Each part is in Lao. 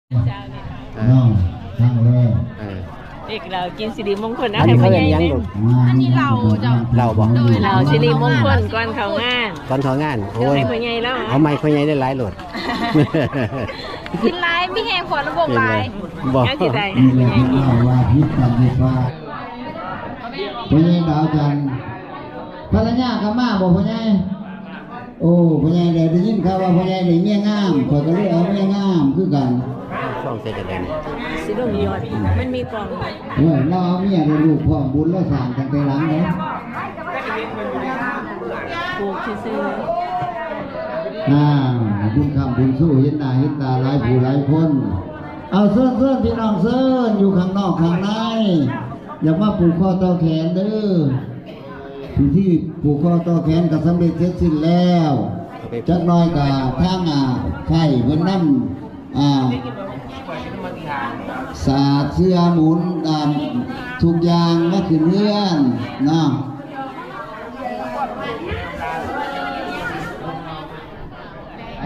ເອີ ເນາະ ຄັ້ງແລກ ເອີ ເດັກລາວກິນສິລິມົງຄົນ ເອົາໃຫ້ພໍ່ໃຫຍ່ແດ່. ອັນນີ້ເຫຼົ້າເຈົ້າ ເຫຼົ້າບໍ່? ໂດຍ ເຫຼົ້າສິລິມົງຄົນກ່ອນເຂົ້າງານ ກ່ອນເຂົ້າງານ. ໂອ້ຍ ໃຫ້ພໍ່ໃຫຍ່ລາວ ເອົາໃຫ້ພໍ່ໃຫຍ່ຫຼາຍໆໂລດ. ກິນຫຼາຍມີແຮງ ເພາະລະບົບຫຼາຍ ບໍ່ ຍັງຊິໄດ້ໃຫ້ພໍ່ໃຫຍ່ກິນ. ພໍ່ໃຫຍ່ດາວຈັນ ພັນລະຍາກໍມາບໍ່ພໍ່ໃຫຍ່? ໂອ້ ພໍ່ໃຫຍ່ໄດ້ ໄດ້ຍິນຂ່າວວ່າພໍ່ໃຫຍ່ໄດ້ເມຍງາມ ຂ້ອຍກໍເລີຍເອົາເມຍງາມຄືກັນ. ຊ່ອງເສດຈັ່ງໃດນີ້ ຊິລົງຍອດ ມັນມີກ່ອງ. ໂອ້ຍ ລາວເອົາເມຍໄດ້ລູກພ້ອມບຸນ ລາວສ້າງຕັ້ງແຕ່ຫຼັງເດ້ ປູກຊື່ໆ. ອ່າ ບຸນຄ້ຳບຸນຊູ ເຫັນໜ້າເຫັນຕາຫຼາຍຜູ້ຫຼາຍຄົນ. ເອົາ ເຊີນ ເຊີນ ພີ່ນ້ອງ ເຊີນ ຢູ່ຂ້າງນອກຂ້າງໃນ ຢາກມາຜູກຄໍຕໍ່ແຂນເດີ. ພິທີຜູກຄໍຕໍ່ແຂນກໍສຳເລັດເສັດສິ້ນແລ້ວ. ຈັກໜ້ອຍກໍທາງ ອ່າ ໃຊ້ເພິ່ນນຳ ອ່າ ສາດເສື້ອໝູນ ອ່າ ທຸກຢ່າງມາຂຶ້ນເຮືອນເນາະ. ເ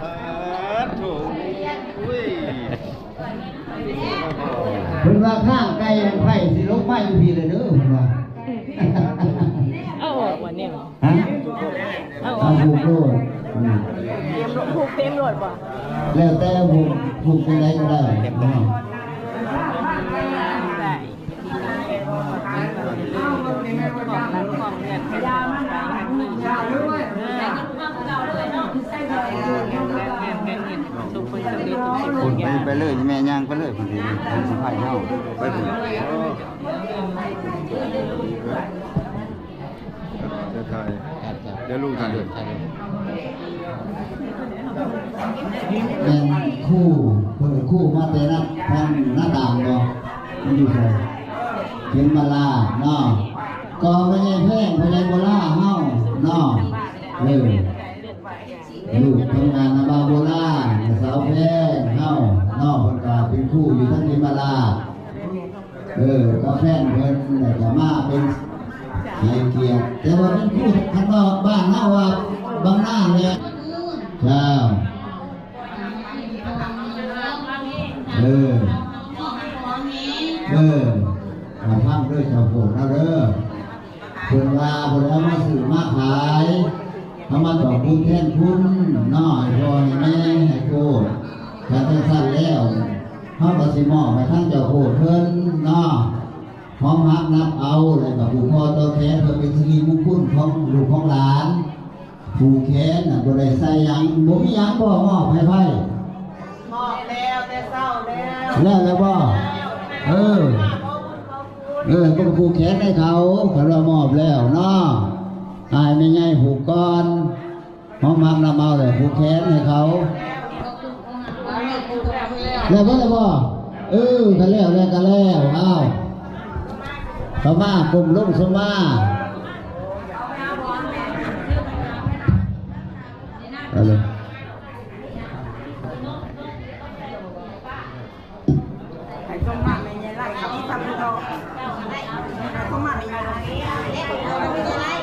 ອີ ໂຖ ອຸ້ຍ. ເພິ່ນວ່າຂ້າງໄກ່ໄຟຊິລົງມາຢູ່ພີ້ແລ້ວເດີ ເພິ່ນວ່າ. ເອົາອອກບໍ່ແນວ? ຮະ? ເອົາອອກ ເອົາຜູກໂລດ. ອືມ ເຕມຜູກເຕັມໂລດບໍ່? ແລ້ວແຕ່ຜູກ ຜູກຈັ່ງໃດກໍໄດ້ເນາະ. ໄປ ໄປເລີຍ ແມ່ຍ່າງໄປເລີຍ ເພິ່ນຊິ ເພິ່ນຊິພາເຮົາໄປພຸ້ນ. ດຽວຖ່າຍ ດຽວລຸງຖ່າຍຮູບ. ແມ່ນຄູ ເພິ່ນຄູມາແຕ່ນະ ທາງນາຕ່າງບໍ່? ມັນຢູ່ໃສ? ເຂັມມະລາດເນາະ ກໍພໍ່ໃຫຍ່ແພງ ພໍ່ໃຫຍ່ບໍ່ລາເຮົາເນາະ. ເອີ ລູກທຳງານນຳບ່າວບໍ່ລາ ສາວແພງເຮົາເນາະ ເພິ່ນກໍເປັນຄູຢູ່ທາງເຂັມມະລາດ. ເອີ ກໍແຟນເພິ່ນ ແລ້ວກໍມາເປັນໃຫ້ກຽດ ແຕ່ວ່າເປັນຄູຂ້າງນອກບ້ານເຮົາວ່າບາງນາແຫຼະ. ເຈົ້າ ເອີ ເອີ ມາຟັງເດີເຈົ້າໂພດເຮົາເດີ. ເພິ່ນວ່າບໍ່ໄດ້ເອົາມາຊື້ມາຂາຍ ເຮົາມາຕອບບຸນແທນຄຸນເນາະ ໃຫ້ພໍ່ໃຫ້ແມ່ໃຫ້ໂພດ. ຄັນຈັ່ງຊັ້ນແລ້ວ ເຮົາກໍຊິມອບໃຫ້ທາງເຈົ້າໂພດເພິ່ນເນາະ ຮອງຮັບນັບເອົາ ແລ້ວກໍຜູກຄໍຕໍ່ແຂນ ເພື່ອເປັນສິລິມຸງຄຸນຂອງລູກຂອງຫຼານ. ຜູກແຂນນະ ບໍ່ໄດ້ໃສ່ຫຍັງ ບໍ່ມີຫຍັງບໍ່ ມອບໃຫ້ໃຜ? ມອບແລ້ວແຕ່ເຊົ້າແລ້ວ. ແລ້ວແລ້ວບໍ່? ເອີ ເອີ ກໍຜູກແຂນໃຫ້ເຂົາ ຄັນວ່າມອບແລ້ວເນາະ ໃຫ້ແມ່ໃຫຍ່ຜູກກ່ອນ. ເຮົາມັກນຳເອົາແຫຼະ ຜູກແຂນໃຫ້ເຂົາ. ແລ້ວເບິດແລ້ວບໍ່? ເອີ ຄັນແລ້ວແລ້ວກໍແລ້ວ. ເອົາ ເຂົ້າມາ ກົ້ມລົງ ສົມມາ ເອົາເລີຍ. ໃຫ້ສົມມາແມ່ໃຫຍ່ໄລ່ ໃຫ້ສົມມາແມ່ໃຫຍ່ໄລ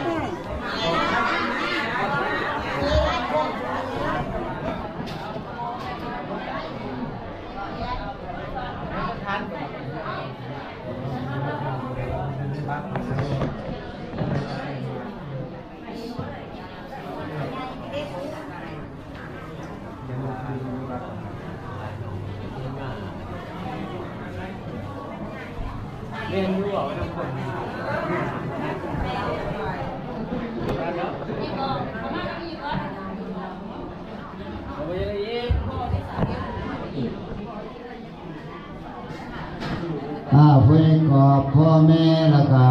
່. ອ່າ ເພື່ອໃຫ້ຂອບພໍ່ແມ່ ແລ້ວກະ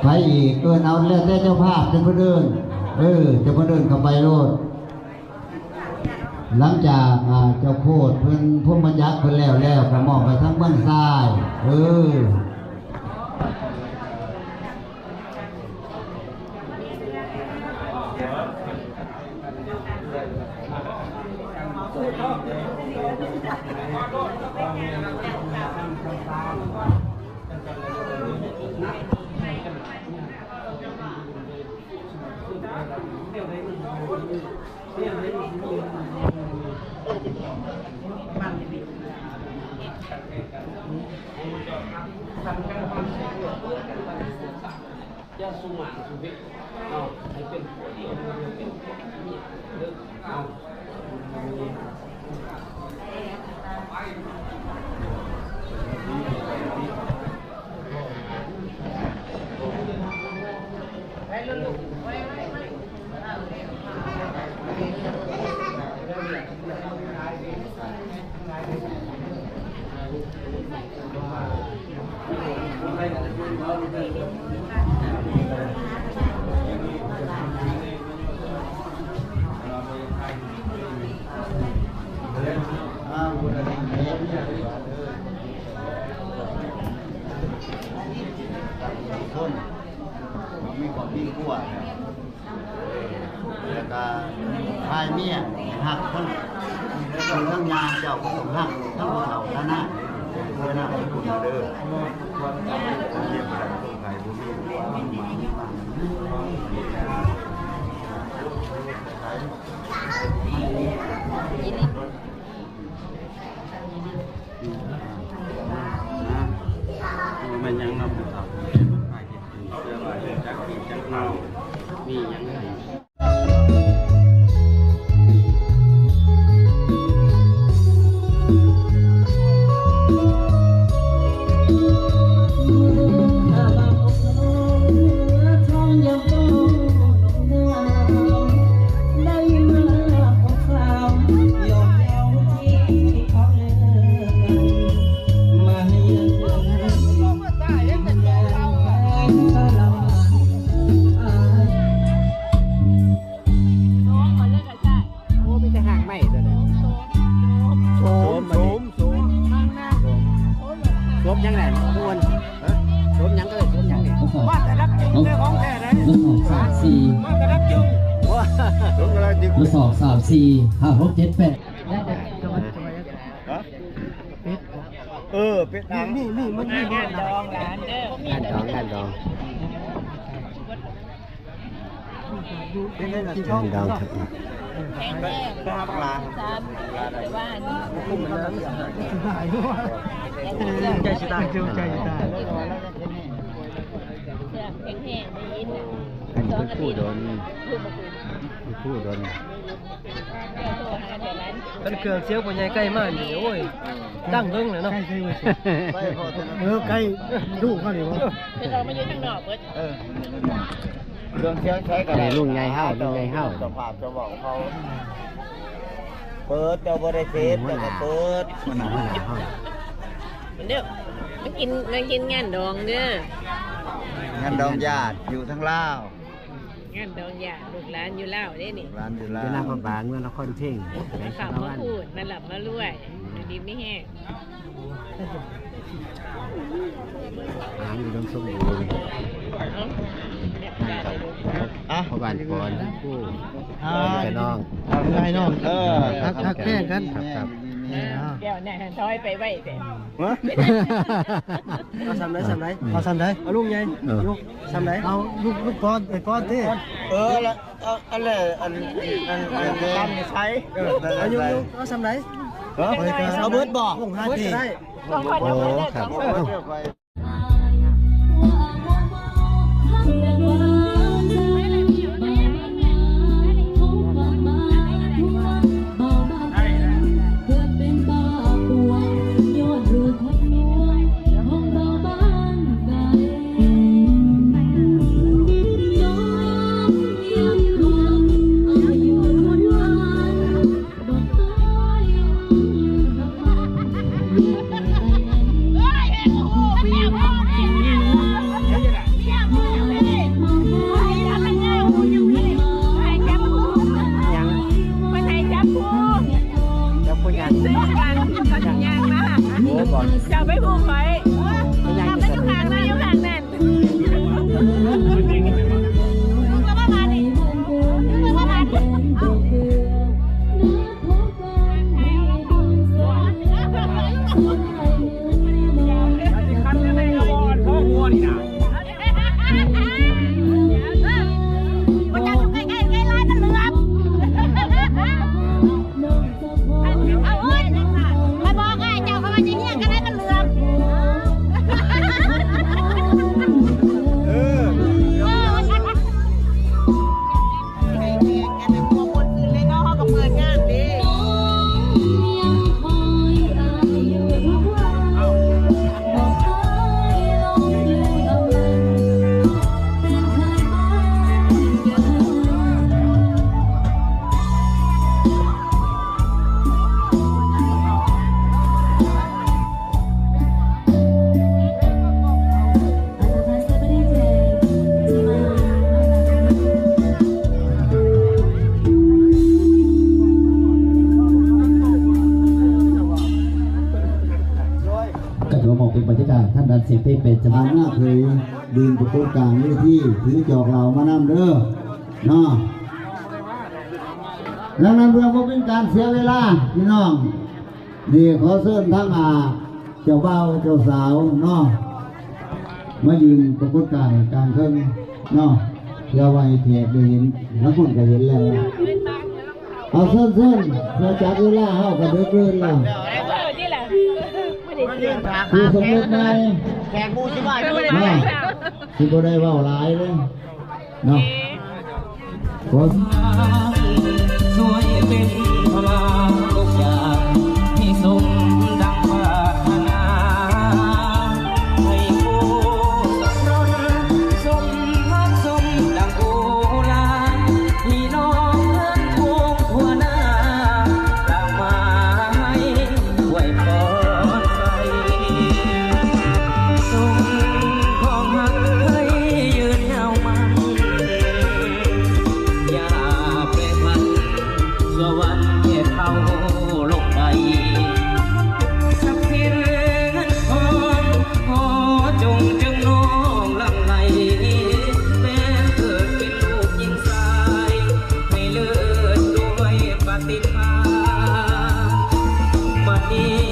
ໃຜອີກ ເອີ້ນເອົາ ແລ້ວແຕ່ເຈົ້າພາບ ເຈົ້າເພິ່ນເອີ້ນ ເອີ ເຈົ້າເພິ່ນເອີ້ນເຂົ້າໄປໂລດ. ຫຼັງຈາກ ອ່າ ເຈົ້າໂຄດເພິ່ນ ພົມມະຈັກເພິ່ນແລ້ວແລ້ວ ກໍມອບໃຫ້ທາງເມືອງຊາຍ ເອີ. ແນວໃດມັນບໍ່ມີ ແນວໃດມັນບໍ່ມີ ເອົາໃຫ້ເປັນຜົວດຽວ ເປັນຜົວເມຍເດີ ເອົາ ໄປລຸ້ນລູກ ໄປ ໄປ ໄປ. ມີຄອບມີຄົວ ແລ້ວກະພາຍເມຍຮັກເພິ່ນ ຄືທັງຍ່າເຈົ້າກໍຕ້ອງຮັກ ທັງຜູ້ເຖົ້າທ່ານນາ ເພື່ອນຳເພິ່ນເດີ ເມຍບໍ່ໄດ້ຕົວໃຜບໍ່ມີ ແມ່ນຫຍັງເນາະ ຜູ້ເຖົ້າ ພາກິນ ເຊື່ອວ່າຮູ້ຈັກປີຈັກເນົ່າ ມີຫຍັງໃຫ້ ໂອ້ ມີແຕ່ຮາກໄມ້ຕົວນີ້ ໂສມ ໂສມ ໂສມ ໂສມ ໂສມຫຍັງແຫຼະ ທຸກຄົນ ຮະ ໂສມຫຍັງ ເອີ້ຍ ໂສມຫຍັງນີ້ ວ່າແຕ່ລັກຈຶ່ງເດີ້ ຂອງແທ້ເດ້ ກະສອບສາມສີ່ ວ່າແຕ່ລັກຈຶ່ງ ກະສອບສາມສີ່ ຫ້າ ຫົກ ເຈັດ ແປດ ຮະ ເອີ ເປັດ ນີ້ ນີ້ ນີ້ ມັນມີ ງານດອງຫຼານເດີ ງານດອງ ງານດອງ ງານດອງ ແຂງແຮງ ສາມ ແຕ່ວ່າອັນນີ້ ໃຈຊິຕາຍ ໃຈຊິຕາຍ ແຂງແຮງ ໄດ້ຍິນນະ ອັນນີ້ເພິ່ນຜູ້ດອນ ຜູ້ດອນ ຄັນເຄື່ອງສຽງພໍ່ໃຫຍ່ໄກ່ມານີ້ ໂອ້ຍ ດັງເບິ່ງແຫຼະເນາະ ເອີ ໄກ່ດຸເຮົານີ້ບໍ່ ເພິ່ນອອກມາຢູ່ທາງນອກເບິດ ເອີ ເຄື່ອງສຽງໃສກໍໄດ້ ນີ້ລຸງໃຫຍ່ເຮົາ ລຸງໃຫຍ່ເຮົາ ເຈົ້າພາບເຈົ້າເວົ້າເຂົາ ເປີດ ເຈົ້າບໍ່ໄດ້ເສບ ເຈົ້າກໍເປີດ ຫົວໜ້າ ຫົວໜ້າເຮົາ ເດີ ມາກິນ ມາກິນງານດອງເດີ ງານດອງຍາດຢູ່ທາງລາວ ງານດອງຍາດ ລູກຫຼານຢູ່ລາວເດ້ນີ້ ຫຼານຢູ່ລາວ ຢູ່ນາພະບາງ ເມືອງນະຄອນເພັງ ໃຫ້ຄຳມາຄູນ ມາລ່ຳມາລວຍ ຢູ່ດີມີແຮງ ອາຫານອຸດົມສົມບູນ ເອົ້າ ແບບການເລີຍ ອ່ະ ພໍ່ບ້ານປອນ ຜູ້ ອ່າ ພີ່ນ້ອງ ອ້າຍນ້ອງ ເອີ ຮັກ ຮັກແພງກັນ ຄັບ ຄັບ ແກ້ວແນ່ ຖອຍໄປໄວແທ້ ເອົາສ່ຳໃດ ສ່ຳໃດ ເອົາສ່ຳໃດ ເອົາລຸງໃຫຍ່ ເອີ ລຸງສ່ຳໃດ ເອົາລຸງ ລຸງກ່ອນ ໄປກ່ອນຕິ ເອີ ລະ ເອົາ ອັນແລະ ອັນ ອັນ ອັນ ອັນໃສ່ ເອີ ເອົາຢູ່ ຢູ່ ເອົາສ່ຳໃດ ເອີ ເອົາເບິດບໍ່ ເບິດກໍໄດ້ ໂອ້ ຄັບ ເອົາ ເຈົ້າໄປຜູ້ຂ້ອຍ ເຈົ້າໄປຢູ່ຂ້າງນັ້ນ ມາຢູ່ຂ້າງນັ້ນ ເອົາໂອ້ຍ ຂ້ອຍບອກອ້າຍເຈົ້າ ຂ້ອຍວ່າຊິຮຽງກັນໃຫ້ມັນເຫຼືອມ ທ່ານອາຈານສິດທິເປັນຈະມາ ເຄີຍຢືນປາກົດກາງເວທີ ຖືຈອກເຫຼົ້າມານຳເດີເນາະ. ດັ່ງນັ້ນເພື່ອບໍ່ເປັນການເສຍເວລາ ພີ່ນ້ອງ ນີ້ຂໍເຊີນທັງ ອ່າ ເຈົ້າບ່າວເຈົ້າສາວເນາະ ມາຢືນປາກົດກາງກາງເທິງເນາະ ເພື່ອວ່າໃຫ້ແຂກໄດ້ເຫັນ ລາງຄົນກໍເຫັນແລ້ວ. ເອົາ ເຊີນໆ ເພື່ອຈັບເວລາ ເຮົາກໍເດິກເດີນແລ້ວ. ຜູ້ສຳເລັດໃນ ແຂກໝູ່ຊິມາຢູ່ ເນາະ ຊິບໍ່ໄດ້ເວົ້າຫຼາຍເດ້ເນາະ. ຂໍ ຊ່ວຍເປັນພະລາອົກຢາກໃຫ້ສົມດັ່ງປາດຖະໜາ ໃຫ້ຄູ່ສະໜົນສົມຮັກສົມດັ່ງໂອລາ ພີ່ນ້ອງເມືອງໂຂງທົ່ວໜ້າ ຕາມມາໃຫ້ອວຍພອນໄປ ສົມຄອງຮັກໃຫ້ຍືນຍາວໝັ້ນ ຢ່າແປພັນ ຊົ່ວວັນແຍກເຂົາລົງໄປ ຊັບສິນເງິນທອງ ຂໍຈົ່ງເຈີນ້ອງຫຼັ່ງໄຫຼ ແປງເກີດເປັນລູກຍິງຊາຍ ໃຫ້ເລີດດ້ວຍປະຕິພານ ບັດນີ້